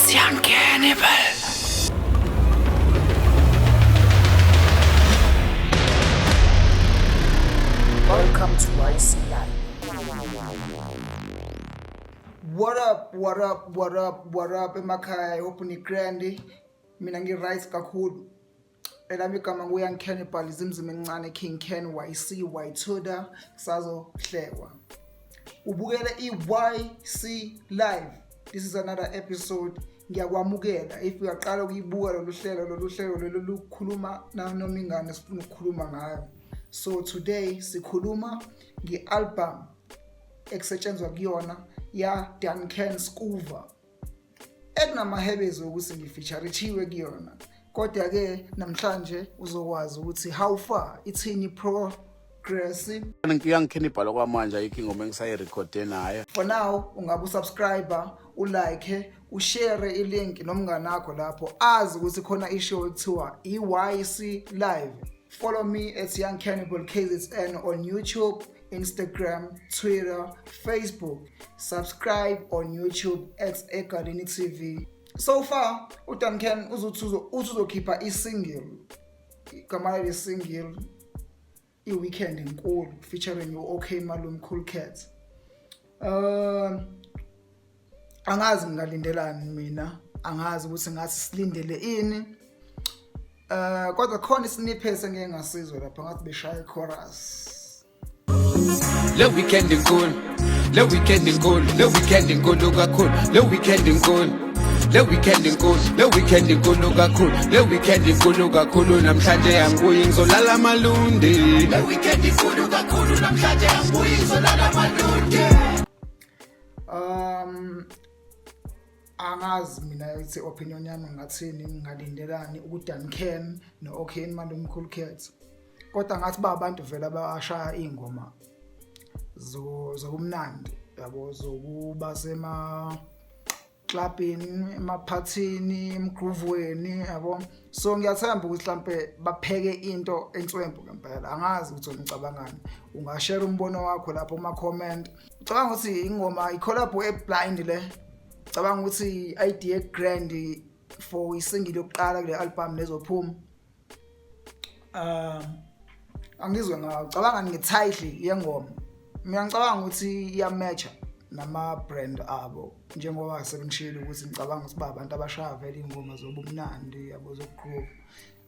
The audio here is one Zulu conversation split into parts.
It's Young Cannibal. Welcome to YC Live. What up, what up, what up, what up emakhaya? I hope ni-grand. Mina ngi-right kakhulu. Elami igama nguYoung Cannibal, izimzima encane, King Ken YC Ytuda, kusazohlekwa. Ubukele i-YC Live. This is another episode. Ngiyakwamukela. If uyaqala ukuyibuka lolu hlelo, lolu hlelo lolu lukhuluma nanoma ingane sifuna ukukhuluma ngayo. So today sikhuluma nge-album ekusetshenzwa kuyona ya Duncan Skuva, ekunamahebezi ukuthi ngifeaturithiwe kuyona. Kodwa ke namhlanje uzokwazi ukuthi how far, ithini progress. Young Cannibal, kwamanje ayikho ingoma engisayirekhode naye. For now ungabe usubscriber, ulike, ushare ilink nomngane wakho lapho azi ukuthi khona ishow ekuthiwa i-YC Live. Follow me at Young Cannibal KZN on YouTube, Instagram, Twitter, Facebook. Subscribe on YouTube at Egadini TV. So far uDuncan uzothi uthi uzokhipha i-single. Igama lale single i-Weekend Enkulu, featuring u-OK Malume Cool Cat. Angazi ngingalindelani mina, angazi ukuthi ngathi silindele ini. Kodwa khona isnippet engeke ngasizwe lapha, ngathi beshaya chorus. Le weekend inkulu, le weekend inkulu, le weekend inkulu kakhulu, le weekend inkulu, le weekend inkulu, le weekend inkulu kakhulu, le weekend inkulu kakhulu. Namhlanje angibuyi, ngizolala malundi. Le weekend inkulu kakhulu, namhlanje angibuyi, ngizolala malundi. Angazi mina ithi opinion yami ngathini, ngingalindelani uDuncan no-OK Malume Cool Cat, kodwa ngathi ba abantu vele abashaya iy'ngoma zokumnandi yabo, zokuba sema clubini, emaphathini, emgroovweni yabo. So ngiyathemba ukuthi mhlambe bapheke into enswempu ngempela. Angazi ukuthi wena ucabangani, ungashare umbono wakho lapho kuma comment. Ucabanga ukuthi ingoma i-collab e-blind le? Cabanga ukuthi idea grand for isingle yokuqala kule album lezophuma? Angizwe ngawo. Cabanga nge-title yengoma. Mina ngicabanga ukuthi iyamatcha nama brand abo, njengoba sebengishilo ukuthi ngicabanga ukuthi ba abantu abashaya vele ingoma zobumnandi yabo, zokugroove.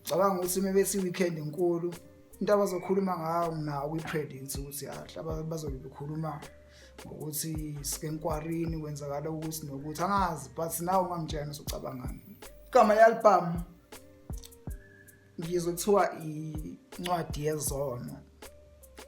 Cabanga ukuthi mebethi Weekend Enkulu, into abazokhuluma ngayo nginawo kwi-predict ukuthi kahle bazobe bekhuluma ngokuthi sikenkwarini kwenzakala ukuthi nokuthi, angazi, but nawe ungangitshela usucabangani. Igama le-album ngizwe kuthiwa Incwadi Yezono,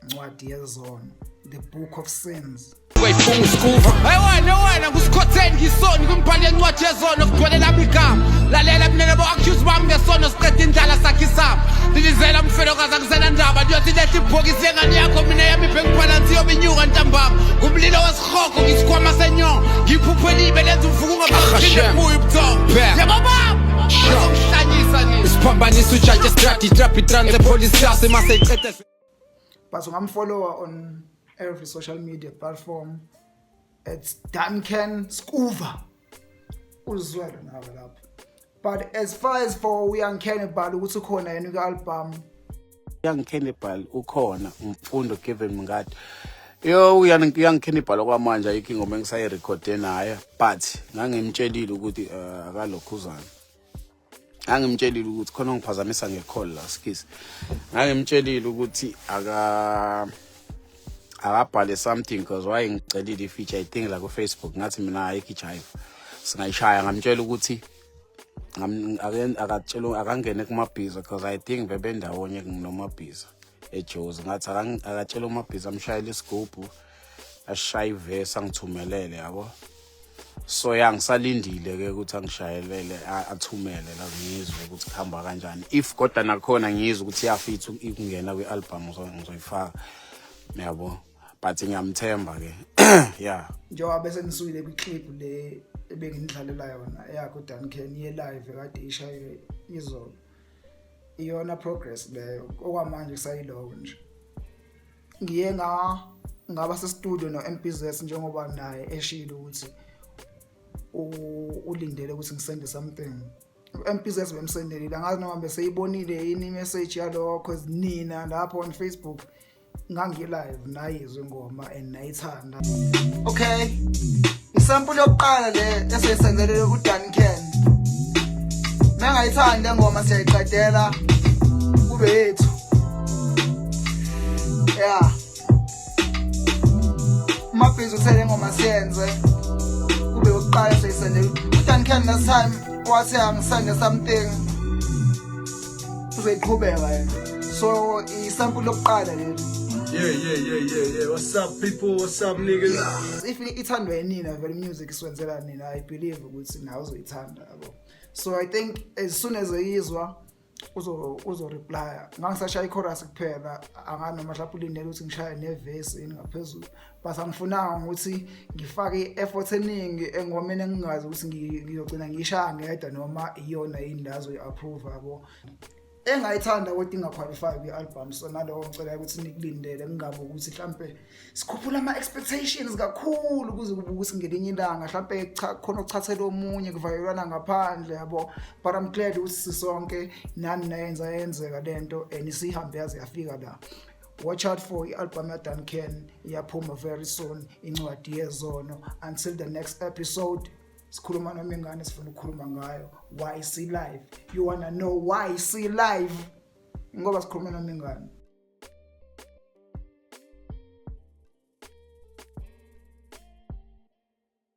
Incwadi Yezono, The Book of Sins. Wayifunga uskuva. Hey wena, wena ngusikhotheni, ngisoni kwimbhalo yencwadi yezono, kugcwele lami igama. Lalela mina, bo accuse bami ngesono, siqeda indlala sakhe isamba. Lilizela umfelokazi, akusena ndaba. Liyothi lehla ibhokisi lengane yakho, mina yami ibhenki balance yobe inyuka ntambama. Ngumlilo wesihogo, ngisikhwama senyongo. Ngiphupho elibe lenza umfuko ungaphinde kubuye ubuthongo. Yebo baba. Bazongihlanyisa nini? Isiphambanisa ujaji estradi, trap itrans police class mase iqede. But ungamfollowa on every social media platform at Duncan Skuva, uzwele nawe lapho. But as far as for Young Cannibal, ukuthi ukhona yena ku-album? Young Cannibal ukhona, uMfundo Given Mngadi. Yo, Young Cannibal, okwamanje ayikho ingoma engisayirekhode naye, but ngangimtshelile ukuthi akalokhuzana, ngangimtshelile ukuthi khona ngiphazamisa ngecall la skis, ngangimtshelile ukuthi akabhale something because wayengicelile i-feature, I think, la ku-Facebook. Ngathi mina ayikho ijive singayishaya. Ngamtshela ukuthi akatshela akangene kuMabhiza because I think bebendawonye noMabhiza eJozi. Ngathi akatshela uMabhiza amshayele isigubhu, ashaye ivesi, angithumelele yabo. So ya, ngisalindile ke ukuthi angishayelele, athumele la, ngizwe ukuthi kuhamba kanjani. If kodwa nakhona ngizwe ukuthi iyafitha ukungena kwi-album, ngizoyifaka yabo, but ngiyamthemba ke, yeah. Njengoba bese nisuyile kwi-clip le ebenginidlalela yona eyakho Duncan ye-live kade ishaye izolo, iyona progress leyo. Okwamanje kusayiloko nje. Ngiye nga ngaba sestudio no-MPZ, njengoba naye eshilo ukuthi Ulindele ukuthi ngisende something. MPZ bemsendelile, angazi noma beseyibonile yini imessage yalokho, 'cause nina lapho on Facebook ngangi-live, nayizwa ingoma and nayithanda. Okay, isample yokuqala le esiyisendele uDuncan. Mengayithanda ingoma, siyayiqedela kube yethu. Yeah, uMabhizi uthele ingoma, siyenze kube yokuqala siyisendele uDuncan. Last time wathi angisende something, uzoyiqhubeka yena, so isample yokuqala leli. Yeah. What's up, people? What's up, niggas? If ithandwa yinina vele, music iswenzela nina. I believe ukuthi nawe uzoyithanda, yabo. So I think as soon as eyizwa uzo reply. Ngangisashaya ichorus kuphela, anganoma mhlawumbe ulindele ukuthi ngishaye neverse yini ngaphezulu, but angifunanga ukuthi ngifake i-effort eningi engomeni engingazi ukuthi ngiyogcina ngiyishaya ngedwa noma iyona yini la azoyi-approve, yabo. Engayithanda kodwa ingaqualify kwi-album, so naloko ngicela ukuthi nikulindele, kungabe ukuthi mhlampe sikhuphula ama-expectations kakhulu kuze kube ukuthi ngelinye ilanga mhlampe cha, khona ukuchathela omunye kuvalelwana ngaphandle, yabo. But I'm glad ukuthi sisonke nani nayenza yenzeka lento and sihambe yaze yafika la. Watch out for i-album yaDuncan, iyaphuma very soon, Incwadi Yezono. Until the next episode, sikhuluma noma ingane sifuna ukukhuluma ngayo. YC Live, you wanna know YC Live ngoba sikhuluma noma ingane.